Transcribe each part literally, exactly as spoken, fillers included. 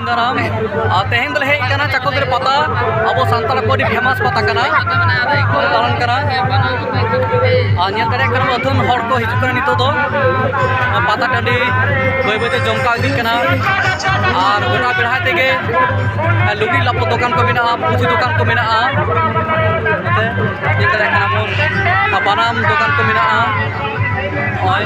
ᱫᱟᱨᱟᱢ᱾ ᱟᱨ ᱛᱮᱦᱮᱧ ᱫᱚᱞᱮ ᱦᱮᱡ ᱟᱠᱟᱱᱟ ᱪᱟᱠᱚᱞᱛᱟᱹᱨᱤ ᱯᱟᱛᱟ, ᱟᱵᱚ ᱥᱟᱱᱛᱟᱲ ᱠᱚ ᱟᱹᱰᱤ famous ᱯᱟᱛᱟ ᱠᱟᱱᱟ, ᱫᱟᱬᱟᱱ ᱠᱟᱱᱟ᱾ ᱟᱨ ᱧᱮᱞ ᱫᱟᱲᱮᱭᱟᱜ ᱠᱟᱱᱟ ᱟᱹᱛᱷᱟᱹᱱ ᱦᱚᱲ ᱠᱚ ᱦᱤᱡᱩᱜ ᱠᱟᱱᱟ ᱱᱤᱛᱚᱜ ᱫᱚ᱾ ᱯᱟᱛᱟ ᱴᱟᱺᱰᱤ ᱵᱟᱹᱭ ᱵᱟᱹᱭᱛᱮ ᱡᱚᱢᱠᱟᱣ ᱤᱫᱤᱜ ᱠᱟᱱᱟ᱾ ᱟᱨ ᱜᱚᱴᱟ ᱵᱮᱲᱦᱟᱭ ᱛᱮᱜᱮ ᱞᱩᱜᱽᱲᱤ ᱞᱟᱯᱚ ᱫᱚᱠᱟᱱ ᱠᱚ ᱢᱮᱱᱟᱜᱼᱟ, ᱯᱩᱛᱷᱤ ᱫᱚᱠᱟᱱ ᱠᱚ ᱢᱮᱱᱟᱜᱼᱟ᱾ ᱧᱮᱞ ᱫᱟᱲᱮᱭᱟᱜ ᱠᱟᱱᱟ ᱵᱚᱱ, ᱵᱟᱱᱟᱢ ᱫᱚᱠᱟᱱ ᱠᱚ ᱢᱮᱱᱟᱜᱼᱟ᱾ ᱱᱚᱜᱼᱚᱭ᱾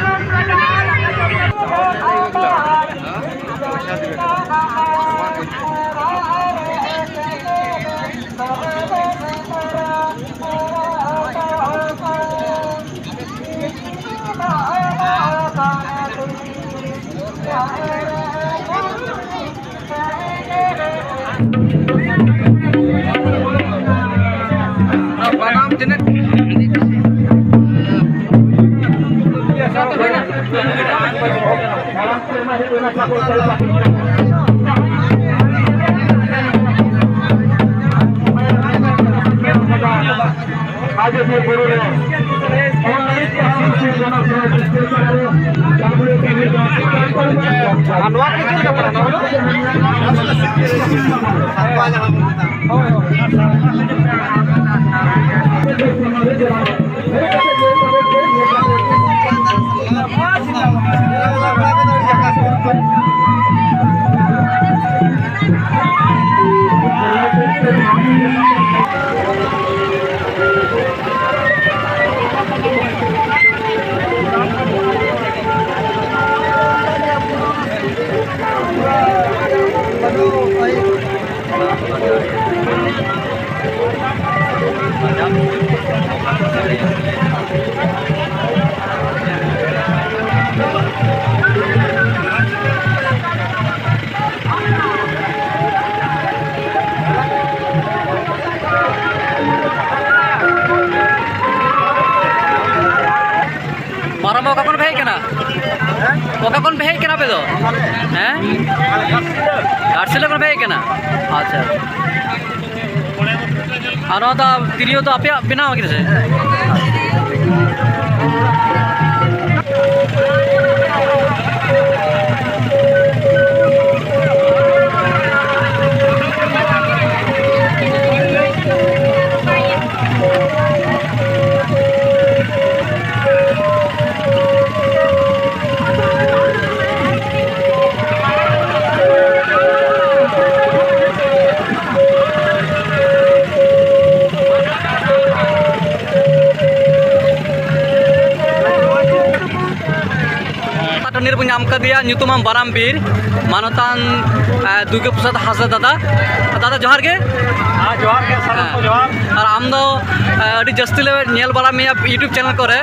ᱟᱡᱚᱫᱤᱭᱟᱹ ᱵᱩᱨᱩ ᱨᱮ ᱟᱨ ᱱᱚᱣᱟ ᱠᱚ ᱪᱮᱫ ᱞᱮᱠᱟ ᱯᱟᱲᱟᱜᱼᱟ? ᱱᱚᱣᱟ ᱫᱚ? ᱦᱳᱭ, ᱦᱳᱭ᱾ ᱢᱟᱨᱟᱝᱵᱟ, ᱚᱠᱟ ᱠᱷᱚᱱ ᱯᱮ ᱦᱮᱡ ᱠᱟᱱᱟ? ᱚᱠᱟ ᱠᱷᱚᱱ ᱯᱮ ᱦᱮᱡ ᱠᱟᱱᱟ ᱟᱯᱮ ᱫᱚ? ᱦᱮᱸ? ᱜᱷᱟᱴᱥᱤᱞᱟᱹ ᱠᱷᱚᱱ ᱯᱮ ᱦᱮᱡ ᱠᱟᱱᱟ? ᱟᱪᱪᱷᱟ, ᱟᱪᱪᱷᱟ᱾ ᱟᱨ ᱱᱚᱣᱟ ᱫᱚ ᱛᱤᱨᱭᱳ ᱫᱚ ᱟᱯᱮᱭᱟᱜ ᱵᱮᱱᱟᱣ ᱠᱟᱱᱟ ᱥᱮ? ᱨᱮᱭᱟᱜ ᱧᱩᱛᱩᱢᱟᱱ ᱵᱟᱱᱟᱢ ᱵᱤᱨ ᱢᱟᱱᱚᱛᱟᱱ, ᱮ, ᱫᱩᱨᱜᱟᱹ ᱯᱨᱚᱥᱟᱫᱽ ᱦᱟᱸᱥᱫᱟ ᱫᱟᱫᱟ᱾ ᱫᱟᱫᱟ, ᱡᱚᱦᱟᱨ ᱜᱮ᱾ ᱦᱮᱸ, ᱡᱚᱦᱟᱨ ᱜᱮ, ᱥᱟᱱᱟᱢ ᱠᱚ ᱦᱮᱸ᱾ ᱡᱚᱦᱟᱨ᱾ ᱟᱨ ᱟᱢ ᱫᱚ, ᱮ, ᱟᱹᱰᱤ ᱡᱟᱹᱥᱛᱤ ᱞᱮ ᱧᱮᱞ ᱵᱟᱲᱟ ᱢᱮᱭᱟ YouTube ᱪᱮᱱᱮᱞ ᱠᱚᱨᱮ,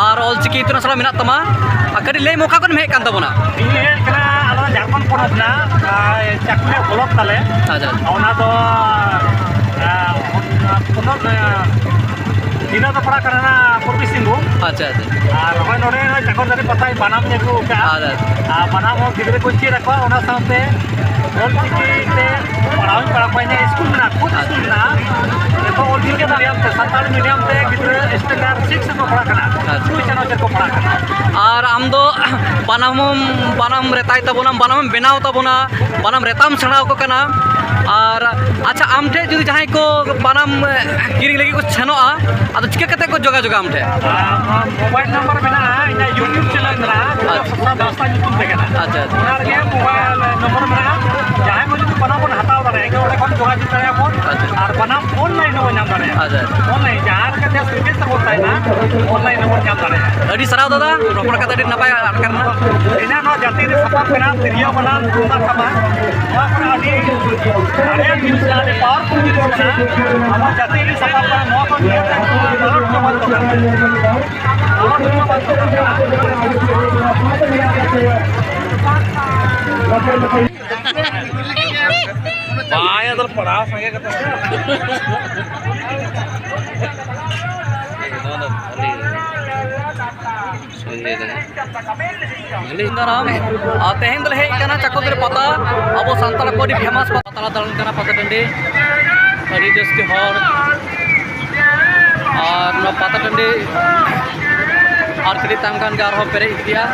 ᱟᱨ ᱚᱞᱪᱤᱠᱤ ᱤᱛᱩᱱ ᱟᱥᱲᱟ ᱢᱮᱱᱟᱜ ᱛᱟᱢᱟ᱾ ᱟᱨ ᱠᱟᱹᱴᱤᱡ ᱞᱟᱹᱭ ᱢᱮ, ᱚᱠᱟ ᱠᱷᱚᱱᱮᱢ ᱦᱮᱡ ᱠᱟᱱ ᱛᱟᱵᱚᱱᱟ? ᱤᱧ ᱦᱮᱡ ᱠᱟᱱᱟ ᱟᱞᱮ ᱡᱷᱟᱲᱠᱷᱚᱸᱰ ᱯᱚᱱᱚᱛ ᱨᱮᱱᱟᱜ, ᱟᱨ ᱪᱟᱠᱩᱞᱤᱭᱟᱹ ᱵᱞᱚᱠ ᱛᱟᱞᱮ᱾ ᱟᱪᱪᱷᱟ, ᱟᱪᱪᱷᱟ᱾ ᱚᱱᱟ ᱫᱚ, ᱟᱨ, ᱯᱚᱱᱚᱛ, ᱟᱨ, ᱡᱮᱞᱟ ᱫᱚ ᱯᱟᱲᱟᱜ ᱠᱟᱱᱟ ᱯᱩᱨᱵᱤ ᱥᱤᱝᱵᱷᱩᱢ᱾ ᱟᱪᱪᱷᱟ, ᱟᱪᱪᱷᱟ᱾ ᱟᱨ ᱱᱚᱜᱼᱚᱭ ᱱᱚᱰᱮ ᱱᱚᱜᱼᱚᱭ ᱪᱟᱠᱚᱞ ᱫᱟᱨᱮ ᱯᱟᱛᱟᱭ ᱵᱟᱱᱟᱢ ᱟᱹᱜᱩ ᱟᱠᱟᱫᱼᱟ᱾ ᱟᱪᱪᱷᱟ, ᱟᱪᱪᱷᱟ᱾ ᱟᱨ ᱵᱟᱱᱟᱢ ᱦᱚᱸ ᱜᱤᱫᱽᱨᱟᱹ ᱠᱚᱧ ᱪᱮᱫ ᱟᱠᱚᱣᱟ, ᱚᱱᱟ ᱥᱟᱶᱛᱮ ᱚᱞ ᱪᱤᱠᱤ ᱛᱮ ᱯᱟᱲᱦᱟᱣ ᱦᱚᱸᱧ ᱯᱟᱲᱦᱟᱣ ᱠᱚᱣᱟ᱾ ᱤᱧᱟᱹᱜ ᱥᱠᱩᱞ ᱢᱮᱱᱟᱜᱼᱟ, ᱠᱷᱩᱫ ᱥᱠᱩᱞ ᱢᱮᱱᱟᱜᱼᱟ᱾ ᱡᱚᱛᱚ ᱚᱞ ᱪᱤᱠᱤ ᱢᱤᱰᱤᱭᱟᱢ ᱛᱮ, ᱥᱟᱱᱛᱟᱲᱤ ᱢᱤᱰᱤᱭᱟᱢ ᱛᱮ ᱜᱤᱫᱽᱨᱟᱹ standard six ᱨᱮᱠᱚ ᱯᱟᱲᱦᱟᱜ ᱠᱟᱱᱟ, ᱟᱪᱪᱷᱟ᱾ ᱫᱩᱭ ᱪᱟᱱᱟᱪ ᱨᱮᱠᱚ ᱯᱟᱲᱦᱟᱜ ᱠᱟᱱᱟ᱾ ᱟᱨ ᱟᱢ ᱫᱚ ᱵᱟᱱᱟᱢ ᱦᱚᱸᱢ, ᱵᱟᱱᱟᱢ ᱨᱮᱛᱟᱭ ᱛᱟᱵᱚᱱᱟᱢ, ᱵᱟᱱᱟᱢ ᱮᱢ ᱵᱮᱱᱟᱣ ᱛᱟᱵᱚᱱᱟ, ᱵᱟᱱᱟᱢ ᱨᱮᱛᱟᱢ ᱥᱮᱬᱟ ᱟᱠᱚ ᱠᱟᱱᱟ᱾ ᱟᱨ ᱟᱪᱪᱷᱟ, ᱟᱢ ᱴᱷᱮᱱ ᱡᱩᱫᱤ ᱡᱟᱦᱟᱸᱭ ᱠᱚ ᱵᱟᱱᱟᱢ, ᱮ, ᱠᱤᱨᱤᱧ ᱞᱟᱹᱜᱤᱫ ᱠᱚ ᱥᱮᱱᱚᱜᱼᱟ, ᱟᱫᱚ ᱪᱤᱠᱟᱹ ᱠᱟᱛᱮ ᱠᱚ ᱡᱳᱜᱟᱡᱳᱜᱟ ᱟᱢ ᱴᱷᱮᱱ? ᱟᱨ ᱱᱚᱣᱟ ᱢᱳᱵᱟᱭᱤᱞ ᱱᱟᱢᱵᱟᱨ ᱢᱮᱱᱟᱜᱼᱟ, ᱤᱧᱟᱹᱜ YouTube ᱪᱮᱱᱮᱞ ᱢᱮᱱᱟᱜᱼᱟ, ᱟᱪᱪᱷᱟ᱾ ᱥᱟᱛᱟ ᱫᱟᱥᱛᱟ ᱧᱩᱛᱩᱢ ᱛᱮ ᱠᱟᱱᱟ᱾ ᱟᱪᱪᱷᱟ, ᱟᱪᱪᱷᱟ᱾ ᱚᱱᱟ ᱨᱮᱜᱮ ᱢᱳᱵᱟᱭᱤᱞ ᱱᱚᱢᱵᱚᱨ ᱢᱮᱱᱟᱜᱼᱟ, ᱡᱟᱦᱟᱸᱭ ᱠᱚ ᱡᱩᱫᱤ ᱵᱟᱱᱟᱢ ᱵᱚᱱ ᱦᱟᱛᱟᱣ ᱫᱟᱲᱮᱭᱟᱜᱼᱟ, ᱚᱸᱰᱮ ᱠᱷᱚᱱ ᱡᱳᱜᱟᱡᱳᱜᱽ ᱫᱟᱲᱮᱭᱟᱜᱼᱟ ᱵᱚᱱ᱾ ᱟᱪᱪᱷᱟ᱾ ᱟᱨ ᱵᱟᱱᱟᱢ ᱚᱱᱞᱟᱭᱤᱱ ᱦᱚᱸᱵᱚᱱ ᱧᱟᱢ ᱫᱟᱲᱮᱭᱟᱜᱼᱟ᱾ ᱟᱪᱪᱷᱟ, ᱟᱪᱪᱷᱟ᱾ ᱚᱱᱞᱟᱭᱤᱱ ᱡᱟᱦᱟᱸ ᱨᱮᱜᱮ ᱡᱟᱦᱟᱸ ᱥᱩᱨ ᱨᱮ ᱛᱟᱵᱚᱱ ᱛᱟᱦᱮᱱᱟ, ᱚᱱᱞᱟᱭᱤᱱ ᱦᱚᱸᱵᱚᱱ ᱧᱟᱢ ᱫᱟᱲᱮᱭᱟᱜᱼᱟ᱾ ᱟᱹᱰᱤ ᱥᱟᱨᱦᱟᱣ ᱫᱟᱫᱟ, ᱨᱚᱯᱚᱲ ᱠᱟᱛᱮ ᱟᱹᱰᱤ ᱱᱟᱯᱟᱭ ᱟᱴᱠᱟᱨ ᱮᱱᱟ᱾ ᱤᱧᱟᱹᱜ ᱱᱚᱣᱟ ᱡᱟᱹᱛᱤ ᱨᱮ ᱥᱟᱯᱟᱵ ᱢᱮᱱᱟᱜᱼᱟ, ᱛᱤᱨᱭᱳ, ᱵᱟᱱᱟᱢ, ᱛᱩᱢᱫᱟᱜ, ᱴᱟᱢᱟᱠ, ᱱᱚᱣᱟ ᱠᱚᱨᱮ ᱟᱹᱰᱤ ᱫᱟᱲᱮᱭᱟᱱ ᱡᱤᱱᱤᱥ ᱠᱟᱱᱟ, ᱟᱹᱰᱤ powerful ᱡᱤᱱᱤᱥ ᱠᱟᱱᱟ᱾ ᱟᱵᱚ ᱡᱟᱹᱛᱤ ᱟᱹᱰᱤ ᱥᱟᱯᱟᱵ ᱠᱟᱱᱟ, ᱱᱚᱣᱟ ᱠᱚ ᱱᱤᱭᱟᱹ ᱛᱮ ᱢᱟᱞᱚᱴ ᱪᱟᱵᱟ ᱫᱚᱨᱠᱟᱨ ᱠᱟᱱᱟ᱾ ᱢᱟᱞᱚᱴ ᱪᱟᱵᱟ ᱫᱚᱨᱠᱟᱨ ᱠᱟᱱᱟ᱾ ᱵᱟᱝ, ᱟᱫᱚ ᱯᱟᱲᱦᱟᱣ ᱥᱟᱸᱜᱮ ᱠᱟᱛᱮ᱾ ᱱᱚᱣᱟ ᱫᱚ ᱠᱷᱟᱹᱞᱤ ᱥᱟᱸᱜᱮ ᱫᱚ᱾ ᱫᱟᱨᱟᱢ᱾ ᱟᱨ ᱛᱮᱦᱮᱧ ᱫᱚᱞᱮ ᱦᱮᱡ ᱟᱠᱟᱱᱟ ᱪᱟᱠᱚᱞᱛᱟᱹᱨᱤ ᱯᱟᱛᱟ, ᱟᱵᱚ ᱥᱟᱱᱛᱟᱲ ᱠᱚ ᱟᱹᱰᱤ famous ᱯᱟᱛᱟ, ᱛᱟᱲᱟ ᱫᱟᱬᱟᱱ ᱠᱟᱱᱟ ᱯᱟᱛᱟ ᱴᱟᱺᱰᱤ, ᱟᱹᱰᱤ ᱡᱟᱹᱥᱛᱤ ᱦᱚᱲ᱾ ᱟᱨ ᱱᱚᱣᱟ ᱯᱟᱛᱟ ᱴᱟᱺᱰᱤ ᱟᱨ ᱠᱟᱹᱴᱤᱡ ᱛᱟᱭᱚᱢ ᱠᱷᱟᱱ ᱜᱮ ᱟᱨᱦᱚᱸ ᱯᱮᱨᱮᱡ ᱤᱫᱤᱜᱼᱟ᱾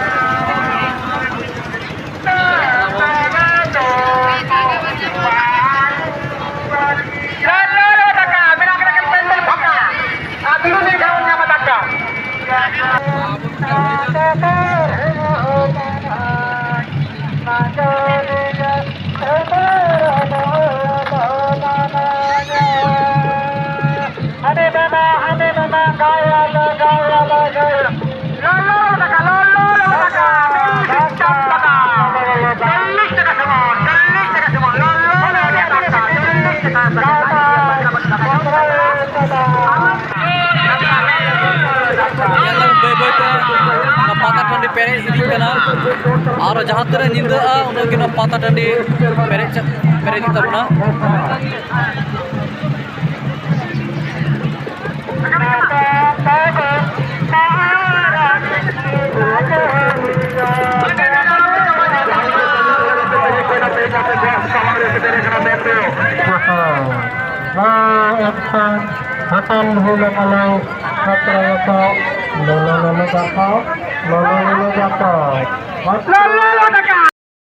ᱧᱮᱞ ᱫᱟᱵᱚᱱ ᱵᱟᱹᱭ ᱵᱟᱹᱭ ᱛᱮ ᱚᱱᱟ ᱯᱟᱛᱟ ᱴᱟᱺᱰᱤ ᱯᱮᱨᱮᱡ ᱤᱫᱤᱜ ᱠᱟᱱᱟ᱾ ᱟᱨᱚ ᱡᱟᱦᱟᱸ ᱛᱤᱱᱟᱹᱜ ᱧᱤᱫᱟᱹᱜᱼᱟ, ᱩᱱᱟᱹᱜ ᱜᱮ ᱱᱚᱣᱟ ᱯᱟᱛᱟ ᱴᱟᱺᱰᱤ ᱯᱮᱨᱮᱡ ᱪᱟ-, ᱯᱮᱨᱮᱡ ᱤᱫᱤᱜ ᱛᱟᱵᱚᱱᱟ᱾ ᱡᱚᱛᱚ ᱱᱚᱣᱟ ᱮᱠᱥᱚᱱ ᱦᱳᱴᱮᱞ ᱦᱩᱭ ᱞᱮᱱᱟ ᱞᱟᱹᱭ ᱥᱟᱛᱨᱚ ᱡᱚᱛᱚ ᱞᱚᱞᱚ ᱞᱚᱞᱚ ᱫᱟᱠᱟ, ᱞᱚᱞᱚ ᱞᱚᱞᱚ ᱫᱟᱠᱟ᱾ ᱞᱚᱞᱚ ᱞᱚᱞᱚ ᱫᱟᱠᱟ᱾